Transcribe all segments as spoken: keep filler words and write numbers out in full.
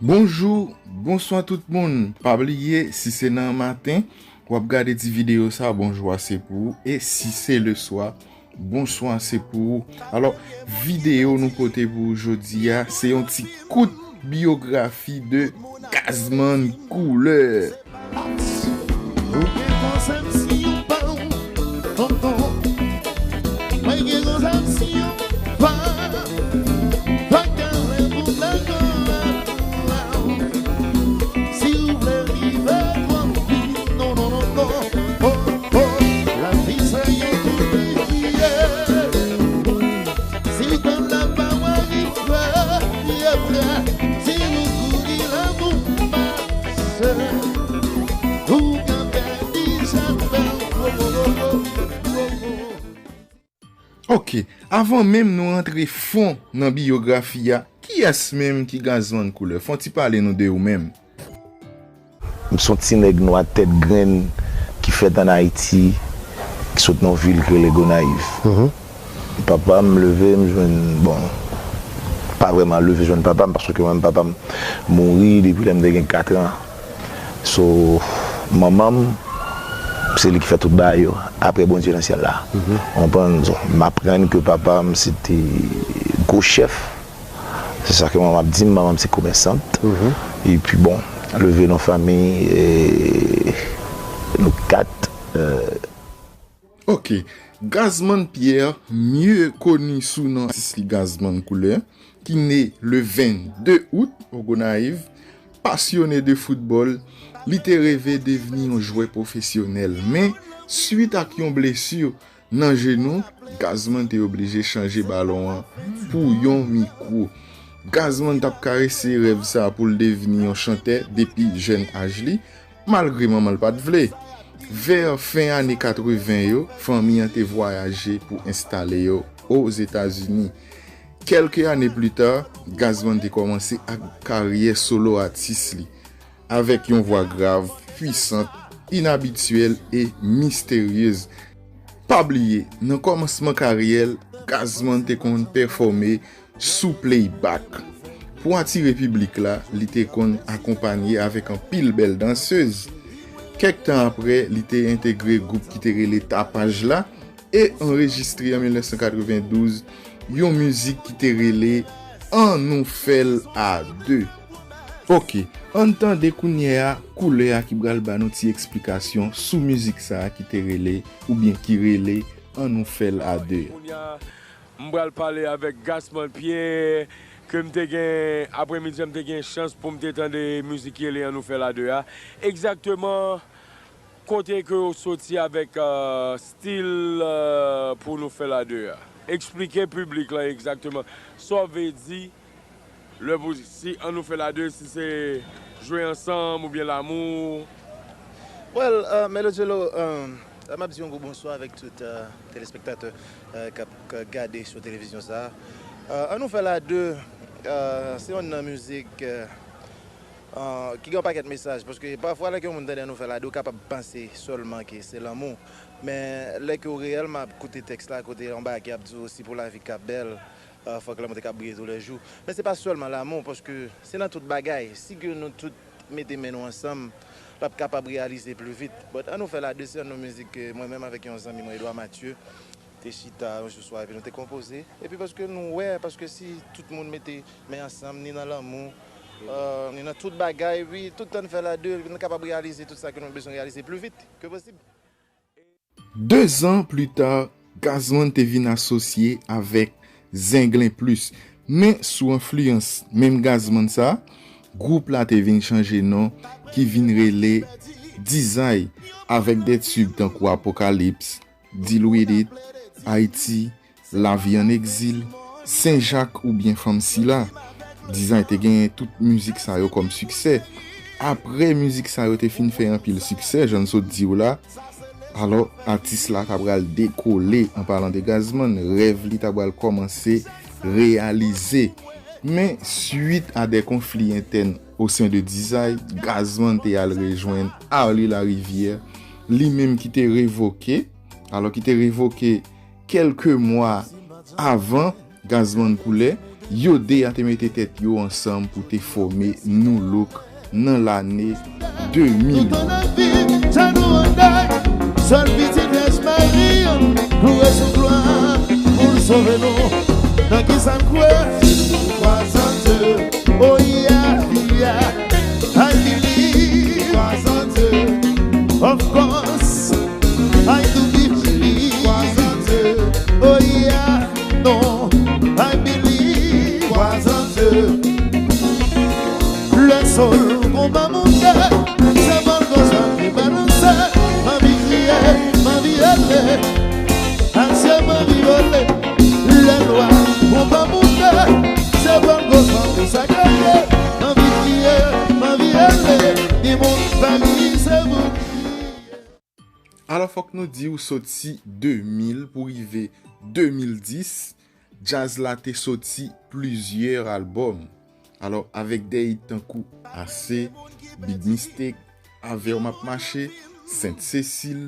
Bonjou, bonswa tout moun. Pa bliye, si se nan maten w ap gade ti videyo sa, bonjou a se pou ou. E si se leswa, bonswa se pou ou. Alò, videyo nou pote pou ou jodi a, se yon ti kout biyografi de Gazman Koulè. Ou gen konsèpsyon pa w, tonton. Mwen gen konsèpsyon pa w. Pa ka wè pou blago a. Si w vle rive twò vit, non, non, non, non. Oh, oh, lavi se yon kout de jiyè. Si w konn la pa w rive, ye frè. Si nou kouri lanmou mache, ou ka pèdi jaden. Oh, oh, oh, oh, oh, oh. Ok, avan menm nou rantre fon nan biyografi a, kiyès menm ki Gazman Koulè? Fè yon ti pale nou de ou menm. M se yon ti nèg nwa tèt grenn ki fèt ann Ayiti, ki sot nan yon vil ki rele Gonayiv. Papa m leve m jwenn, bon, pa vrèman leve jwenn papa m, paske mwen menm papa m mouri depi lè m te gen kat an. So, manman m, se li ki fè tout bagay yo, apre Bondye nan syèl la. Ou konprann? So, m aprann ke papa m se te gwo chèf. Se sa ke manman ap di m, manman m se komèsant. Epi bon, leve nan fanmi, e, nou kat, e, Ok. Gazman Pierre, mye koni sou non atis li Gazman Koulè, ki ne le vennde out o Gonayiv, pasyone de foutbòl, li te reve devni yon jwè pwofesyonèl, men swit ak yon blesi nan jenou, Gazman te oblije chanje balon an pou yon mikwo. Gazman t ap karese rèv sa pou l devni yon chantè depi jèn aj li, malgre manman l pa t vle. Vè fen ane katreven yo, fanmi an te vwayaje pou enstale yo Ozetazini. Kèlke ane pli ta, Gazman te kòmanse ak karyè solo atis li, avèk yon vwa grav, pwisant, inabityèl e misteryez. Pa bliye, nan kòmansman karyè l, Gazman te konn pèfòme sou playback. Pou atire piblik la, li te konn akonpanye avèk anpil bèl dansez. Kèk tan apre, li te entegre gwoup ki te rele Tapaj la e anrejistre an mil nèf san katrevendouz yon mizik ki te rele An nou fè l a de. Ok, ann tande kounye a Koulè a ki pral ba nou ti eksplikasyon sou mizik sa a ki te rele, oubyen ki rele An nou fè l a de. Kounye a, m pral pale avèk Gasman Pierre, ke m te gen, apremidi an, m te gen chans pou m te tande mizik ki rele An nou fè l a de a. Egzakteman kote ke w soti avèk, euh, stil, euh, pou nou fè l a de a. Eksplike piblik la egzakteman sa w vle di lè pou, si An nou fè l a de, si se jwe ansanm oubyen lanmou. Well, euh, Melodjelo, euh, m ap di yon gwo bonswa avèk tout, euh, telespektatè, euh, k ap, k ap gade sou televizyon sa a. Euh, An nou fè l a de, euh, se youn nan mizik, euh, euh, ki gen yon pakèt mesaj, paske pafwa lè ke yon moun tande An nou fè l a de, ou kapab panse sèlman ke se lanmou. Men lè ke w reyèlman ap koute tèks la, kote yon bagay ki ap di w si pou lavi k ap bèl, euh, fòk lanmou te ka briye toulèjou. Men se pa sèlman lanmou, paske se nan tout bagay. Si ke nou tout mete men nou ansanm, l ap kapab reyalize pli vit. But An nou fè l a de, se youn nan mizik ke mwen menm avèk yon zanmi mwen, Edouard Mathieu, te chita yon jou swa epi nou te konpoze. Epi paske nou wè, paske si tout moun mete men ansanm, ni nan lanmou, euh, ni nan tout bagay, wi, tout An nou fè l a de, nou kapab reyalize tout sa ke nou bezwen reyalize pli vit ke posib. Dezan pli ta, Gazman te vin asosye avèk Zenglen Plis. Men sou enfliyans menm Gazman sa, gwoup la te vin chanje non, ki vin rele Dizay, avèk de tib tankou Apokalips, Deal With It, Ayiti, Lavi an egzil, Senjak oubyen Fanm Sila. Dizay te genyen tout mizik sa yo kòm siksè. Apre mizik sa yo te fin fè anpil siksè, jan n sot di w la, alò, atis la ta pral dekole, an palan de Gazman, rèv li ta pral kòmanse reyalize. Men, swit a de konfli entèn o sen de Dizay, Gazman te al rejwenn Arly Larivière, li menm ki te revoke, alò ki te revoke kèlke mwa avan Gazman Koulè, Yo de a te mete tèt yo ansanm pou te fòme Nu Look nan lane de mil. Nou t ann ap viv, sa nou anday. Sèl pitit Vyèj Mari, loure sou glwa pou l sove nou. Nan ki sa n kwè? Kwa an Dye, oh yeah, yeah. I believe, kwa an Dye. Of course, I do believe, kwa an Dye. Oh yeah, non, I believe, kwa an Dye. Lè sòl konba monte, se bòl goch la ki balanse. M anvi kriye, m anvi rele, asye m anvi vole. Lè lwa konba monte, se bòl goch la ki sakreye. M anvi kriye, m anvi rele, di moun Paris se pou. Alò, fòk nou di w, soti de mil pou rive de mil dis, djaz la te soti plizyè albòm. Alò, avèk de hit tankou Ase, Big Mistake, Avè w m ap mache, Sent Sesil,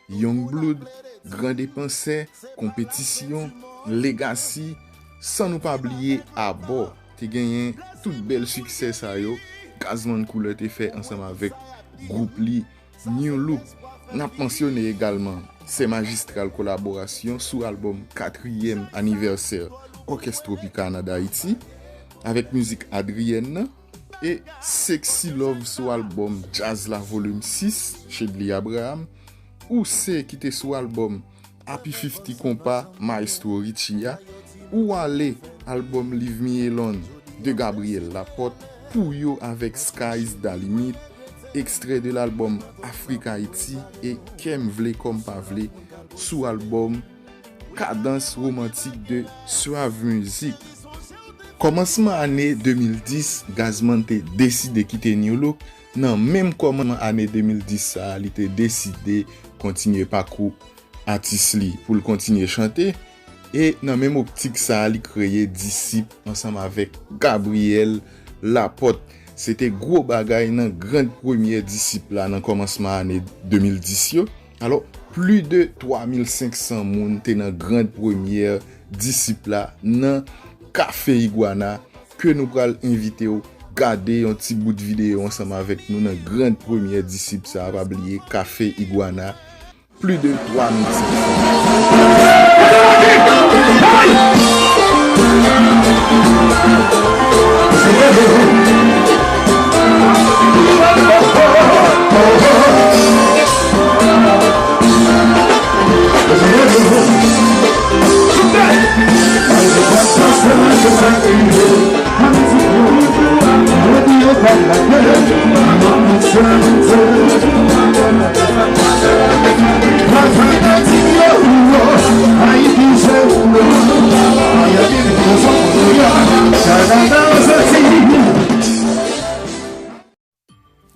Young Blood, Gran Depansè, Konpetisyon, Legacy, san nou pa bliye Abò. Te genyen tout bèl siksè sa yo Gazman Koulè te fè ansanm avèk gwoup li Nu Look. N ap mansyone egalman Sè Majistral kolaborasyon sou albòm katriyèm anivèsè Òkès Tropicana D'Haïti avèk mizik Adrienne nan, e Sexy Love sou albòm Djaz la Volim sis, Chedly Abraham, Ouse ki te sou albòm Happy fifty Konpa Maestro Richie a, Ou Ale, albòm Leave Me Alone de Gabriel Laporte, Pou Yo avèk Skyz Da Limit, ekstrè de lalbòm Africa Haiti, e Kè M Vle Kò M Pa Vle sou albòm Kadans Romantik de Suave Music. Kòmansman ane de mil dis, Gazman te deside kite Nu Look. Nan menm kòmansman ane de mil dis sa a, li te deside kontinye pakou atis li pou l kontinye chante. E nan menm optik sa a, li kreye Disip ansanm avèk Gabriel Laporte. Se te gwo bagay nan gran premyè Disip la nan kòmansman ane de mil dis yo. Alò, plis de twa mil senk san moun te nan gran premyè Disip la nan Kafe Iguana, ke nou pral envite w gade yon ti bout videyo ansanm avèk nou nan gran premyè Disip sa a. Pa bliye Kafe Iguana, plis de twa mil senk san.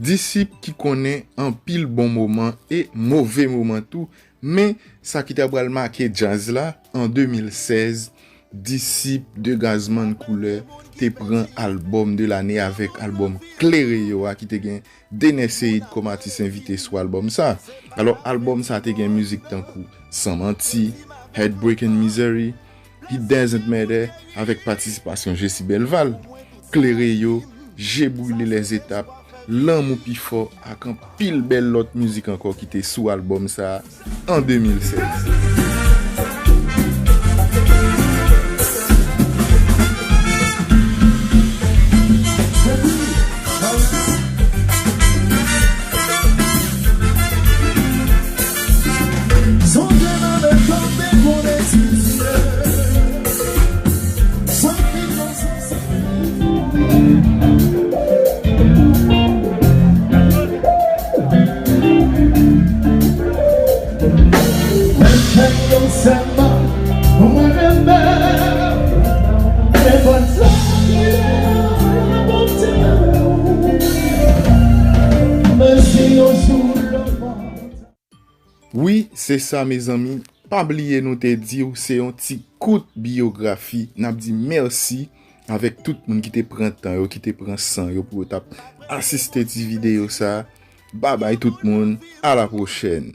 Disip ki konnen anpil bon moman e move moman tou, men sa ki ta pral make djaz la, an de mil sèz, Disip de Gazman Koulè te pran albòm de lane avèk albòm Klere Yo a ki te gen Dener Ceide kòm atis envite sou albòm sa. Alò, albòm sa te gen mizik tankou San Manti, Heartbreak and Misery, It Doesn't Matter avèk patisipasyon Jessie Belval, Klere Yo, Je Brile Les Étapes, Lanmou Pi Fò ak anpil bèl lòt mizik ankò ki te sou albòm sa a an de mil sèz. Wi, se sa, mezanmi. Pa bliye nou te di w se yon ti kout biyografi. N ap di mèsi avèk tout moun ki te pran tan yo, ki te pran san yo pou yo t ap asiste ti videyo sa. Babay tout moun, a la pwochèn.